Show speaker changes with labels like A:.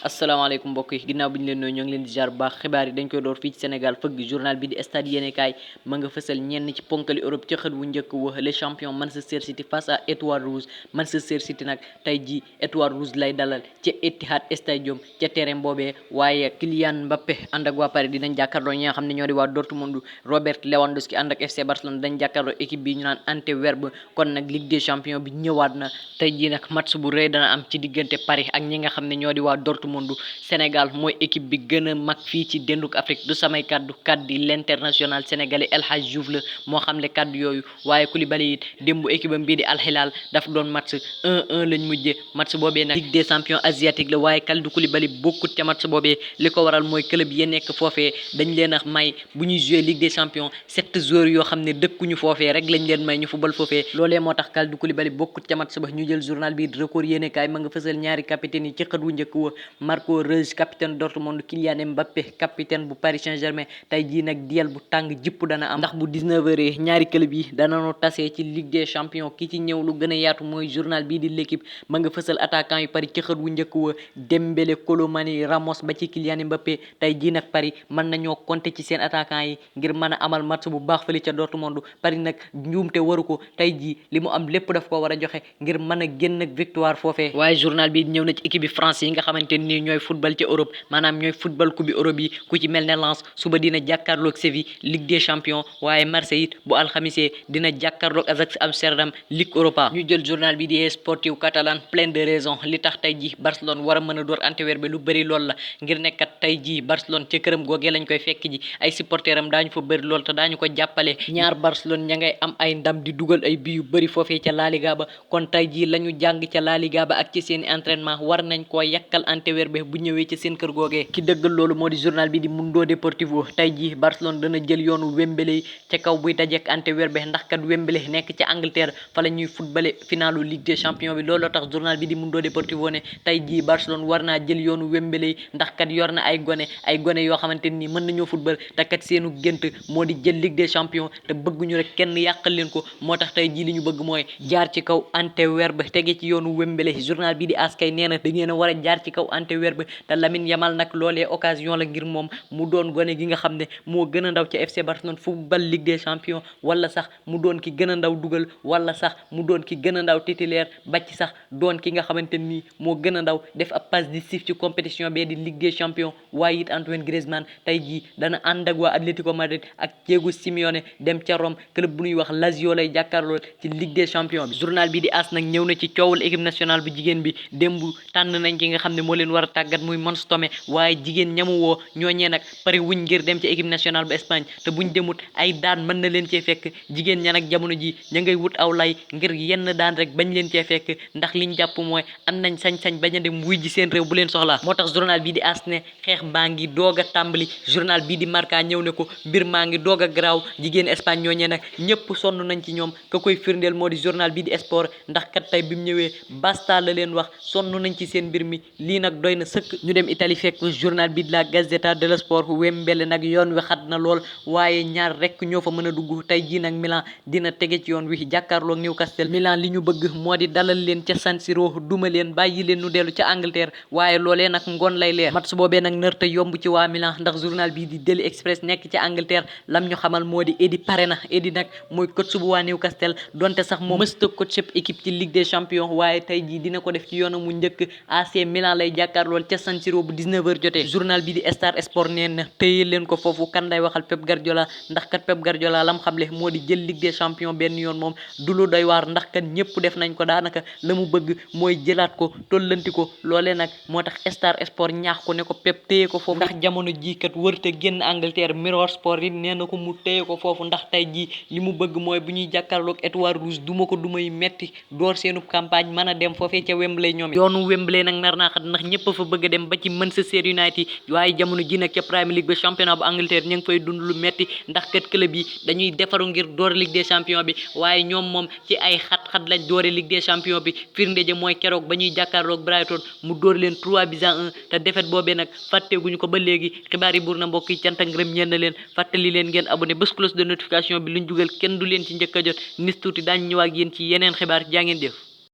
A: asalaamaaleykum mbokk yi ginnaaw bi ñu leen nooy ñoo ngi leen di jaar bu baax xibaar yi dañ koy door fii ci Sénégal fëgg journal bi di stade yéenekaay ma nga fësal ñenn ci ponkali Europe ca xët wu njëkk wa les champions Manchester City face à Étoile Rouge. Manchester City nag tey ji Étoile Rouge lay dalal ca Etihad Stadium ca terrain boobee waaye Kylian Mbappé ànd ak waa Paris dinañ jàkkaarloo ñi nga xam ne ñoo di waa Dortmund. Robert Lewandowski ànd ak FC Barcelone dañ jàkkaarloo équipe bi ñu naan Antwerp. kon nag Ligue des champions bi ñëwaat na tey ji nag match bu rëy dana am ci diggante Paris ak ñi nga xam ne ñoo di waa Dortmund. Sénégal mooy équipe bi gën a mag fii ci denduk Afrique du samay kaddu l'international sénégalais El Hadj Diouf la moo xam le kaddu yooyu waaye Koulibaly it démb équipe am bii di Al Hilal daf doon match 1-1 lañ mujjee match boobee nag Ligue des champions asiatique la waaye Kalidou Koulibaly bokkut ca match boobee li ko waral mooy club yi nekk foofee dañ leen a may bu ñuy jouer Ligue des champions 7 joueurs yoo xam ne dëkkuñu foofee rek lañ leen may ñu football foofee loolee moo tax Kalidou Koulibaly bokkut ca match ba ñu jël journal bi record yéenekaay ma nga fësal ñaari capitaine yi ci xët wu njëkk wa Marco Reus capitaine Dortmund Kylian Mbappé capitaine bu Paris Saint-Germain tey jii nag duel bu tàng jipp dana am ndax bu 19h ñaari club yi danano tasee ci Ligue des champions ki ci ñëw lu gën a yaatu mooy journal bii di l'équipe ma nga fësal attaquant yu Paris ci xët wu njëkk wa Dembélé Colomani Ramos ba ci Kylian Mbappé tey jii nag Paris mën nañoo compter ci seen attaquant yi ngir mën a amal match bu baax fële ca Dortmund Paris nag njuumte waru ko tey jii li mu am lépp daf ko war a joxe ngir mën a génn ak victoire foofee waaye journal bi ñëw na ci équipe bi France yi nga xamante ni ñooy football ci Europe maanaam ñooy football coupe Europe yi ku ci mel ne Lens suba dina jàkkaarloog Séville Ligue des champions waaye Marseille it bu alxamisee dina jàkkaarloog Ajax Amsterdam Ligue Europa ñu jël journal bi di Sportiu Catalan plein de raison li tax tey ji Barcelone war a mën a door Antwerp lu bëri lool la ngir nekkat tey ji Barcelone ca këram googee lañ koy fekk ji ay supporteram daañu fa bëri lool te daañu ko jàppale ñaar Barcelone ña ngay am ay ndam di dugal ay bi yu bëri foofee ca La Liga ba kon tey ji la ñu jàng ca La Liga ba ak ci seeni entraînement war nañ koo yàkkal Antwerp bu ñëwee ci seen kër googee ki dëggal loolu moo di journal bi di Mundo Deportivo tey jii Barcelone dana jël yoonu Wembley ca kaw buy dajeek Antwerp ndax kat Wembley nekk ca Angleterre fa la ñuy footballé finalu Ligue des champions bi looloo tax journal bi di Mundo Deportivo ne tey jii Barcelone war naa jël yoonu Wembley ndax kat yor na ay gone yoo xamante ni mën nañoo football te kat seenu gént moo di jël Ligue des champions te bëgguñu rek kenn yàqal leen ko moo tax tey jii li ñu bëgg mooy jaar ci kaw Antwerp tege ci yoonu Wembley journal bi di Askay nee na da ngeen a war a jaar ci kaw Antwerp te Lamine Yamal nag loolee occasion la ngir moom mu doon gone gi nga xam ne moo gën a ndaw ca FC Barcelone football Ligue des champions wala sax mu doon ki gën a ndaw dugal wala sax mu doon ki gën a ndaw titulaire ba ci sax doon ki nga xamante ni moo gën a ndaw def ab passe décisive ci compétition bee di Ligue des champions waaye it Antoine Griezmann tey jii dana ànd ak waa Atlético Madrid ak Diego Simeone dem ca Rome club bu ñuy wax Lazio lay jàkkaarloo ci Ligue des champions bi journal bi di AS nag ñëw na ci coowul équipe nationale bu jigéen bi démb tànn nañ ki nga xam ne moo leen war a tàggat muy Mons Tomé waaye jigéen ñamu woo ñooñee nag pare wuñ ngir dem ci équipe nationale bu Espagne te buñ demut ay daan mën na leen cee fekk jigéen ña nag jamono ji ña ngay wut aw lay ngir yenn daan rek bañ leen cee fekk ndax liñ jàpp mooy am nañ sañ-sañ bañ a dem wuy ji seen réew bu leen soxlaa moo tax journal bi di AS ne xeex baa ngi doog a tàmbali journal bi di Marca ñëw ne ko mbir maa ngi doog a garaaw jigéen Espagne ñooñee nag ñëpp sonn nañ ci ñoom ka koy firndeel moo di journal bi di Sport ndax kat tey bi mu ñëwee basta la leen wax sonn nañ ci seen mbir mi lii nag doy na sëkk ñu dem Italie fekk journal bi de la Gazzetta dello Sport Wembele nag yoon wi xat na lool waaye ñaar rek ñoo fa mën a dugg tey jii nag Milan dina tege ci yoon wi jàkkaarloog Newcastle Milan li ñu bëgg moo di dalal leen ca San Siro duma leen bàyyi leen nu dellu ca Angleterre waaye loolee nag ngoon lay leer match boobee nag nër te yomb ci waa Milan ndax journal bi di Daily Express nekk ca Angleterre lam ñu xamal moo di Eddie pare na Eddie nag mooy coach bu waa Newcastle donte sax moom mësta coach équipe ci Ligue des champions waaye tey jii dina ko def ci yoonam mu njëkk AC Milan lay jàkkaarlool ca San Siro bu 19h jotee journal bi di Star Sport neen na téye leen ko foofu kan lay waxal Pep Guardiola ndax kat Pep Guardiola lam xamle moo di jël Ligue des champions benn yoon moom du lu doy waar ndax kat ñëpp def nañ ko daanaka la mu bëgg mooy jëlaat ko tollanti ko loolee nag moo tax Star Sport ñaax ko ne ko Pep téye ko foofu ndax jamono ji kat wërte génn Angleterre Mirror Sport yi nee na ko mu téye ko foofu ndax tey jii li mu bëgg mooy bu ñuy jàkkaarloog Étoile Rouge duma ko dumay metti door seenu campagne mën a dem foofee ca Wembley ñoom yoonu Wembley nag nar naa xat ndax ñëpp fa bëgg a dem ba ci Manchester United waaye jamono ji nag ca Premier League ba championnat bu Angleterre ñu ngi fay dund lu metti ndax kat club yi dañuy defaru ngir door Ligue des champions bi waaye ñoom moom ci ay xat-xat lañ doore Ligue des champions bi firnde ja mooy keroog ba ñuy jàkkaarloog Brighton mu door leen 3-1 te défaite boobee nag fàtteeguñu ko ba léegi xibaar yi buur na mbokk yi cant ak ngërëm ñeen na leen fàttali leen ngeen abonné bés cloche de notification bi luñ jugal kenn du leen ci njëkk a jot nis tuuti daañu ñëwaat ak yéen ci yeneen xibaar jaa ngeen jëf